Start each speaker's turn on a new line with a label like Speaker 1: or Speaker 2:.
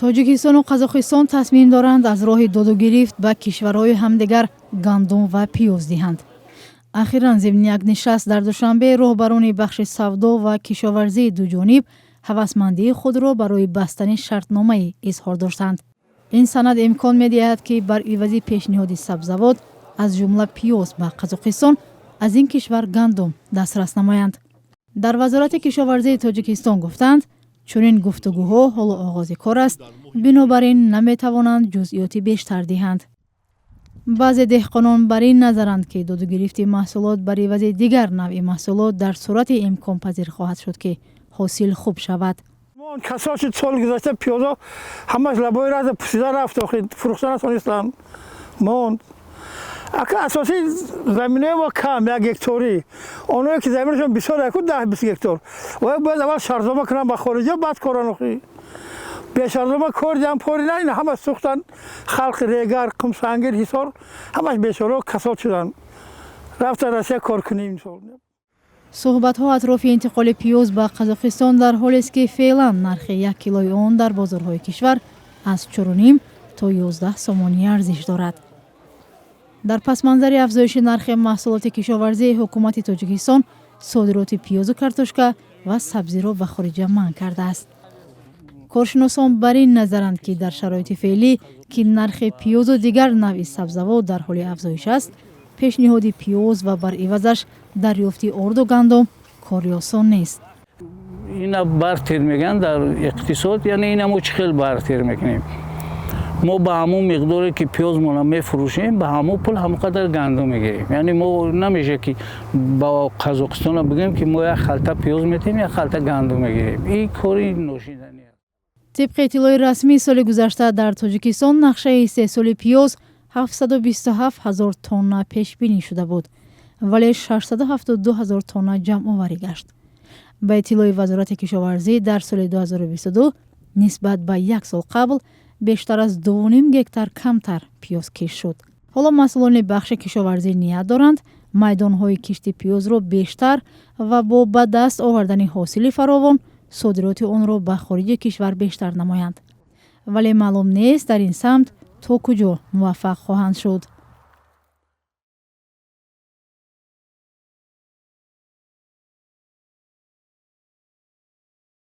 Speaker 1: Тоҷикистону Қазоқистон тасмим доранд, аз роҳи додугирифт ба кишварҳои ҳамдигар гандум ва пиёз диҳанд. Ахиран, зимни як нишаст дар Душанбе, роҳбарони бахши савдо ва кишоварзии дуҷониб ҳавасмандии худро барои бастани шартномае изҳор доштанд. Ин санад имкон медиҳад, ки бар ивази пешниҳоди сабзавот, аз ҷумла пиёз, ба Қазоқистон, аз ин кишвар гандум дастрас намоянд. Дар Вазорати кишоварзии Тоҷикистон гуфтанд, чунин гуфтугӯҳо ҳоло оғози кор аст, бинобар ин наметавонанд ҷузъиёти бештар диҳанд. Баъзе деҳқонон бар ин назаранд, ки додугирифти маҳсулот бар ивази дигар навъи маҳсулот дар сурате имконпазир хоҳад шуд, ки ҳосил хуб шавад.
Speaker 2: Касо шуд. Соли гузашта пиёзо ҳамаш лабои раза пусида рафт, охи фурӯхта натонистанд, монд. Ака, асосии заминаи мо кам, 1 гекторӣ. Оное ки заминашон бисёр, яку 10-20 гектор, вай бояд аввал шартнома кунанд ба хориҷа, баъд коран. Охи бешартнома кор диҳам пори на, ина ҳама сӯхтан. Халқи Регар, Қумсангир, Ҳисор ҳамаш бечорао касод шуданд, рафтан Россия кор кунӣ мисол.
Speaker 1: Суҳбатҳо атрофи интиқоли пиёз ба Қазоқистон дар ҳолест, ки феълан нархи 1 килои он дар бозорҳои кишвар аз 4,5 то 11 сомонӣ арзиш дорад. Дар пасманзари афзоиши нархи маҳсулоти кишоварзӣ, ҳукумати Тоҷикистон содироти пиёзу картошка ва сабзиро ба хориҷа манъ кардааст. Коршиносон бар ин назаранд, ки дар шароити феълӣ, ки нархи пиёзу дигар навъи сабзавот дар ҳоли афзоиш аст, пешниҳоди пиёз ва бар ивазаш дарёфти орду гандум кори осон нест.
Speaker 3: Ина бартер мегӯянд дар иқтисод, яъне ина мо чӣ хел бартер мекунем? Мо ба ҳамун миқдоре, ки пиёзмона мефурӯшем, ба ҳамун пул ҳамон қадар гандум мегирем. Яъне мо намеша, ки ба Қазоқистона бигӯем, ки мо як халта пиёз метиҳем, як халта гандум мегирем. Ин кори ношиданӣ аст.
Speaker 1: Тибқи иттилои расмӣ, соли гузашта дар Тоҷикистон нақшаи истеҳсоли пиёз 727 ҳазор тонна пешбинӣ шуда буд, вале 672 ҳазор тонна ҷамъоварӣ гашт. Ба иттилои Вазорати кишоварзӣ, дар соли 2022 нисбат ба як сол қабл бештар аз 2,5 гектар камтар пиёз кишт шуд. Ҳоло масъулони бахши кишоварзӣ ният доранд, майдонҳои кишти пиёзро бештар ва бо ба даст овардани ҳосили фаровон содироти онро ба хориҷи кишвар бештар намоянд, вале маълум нест, дар ин самт то куҷо муваффақ хоҳанд шуд.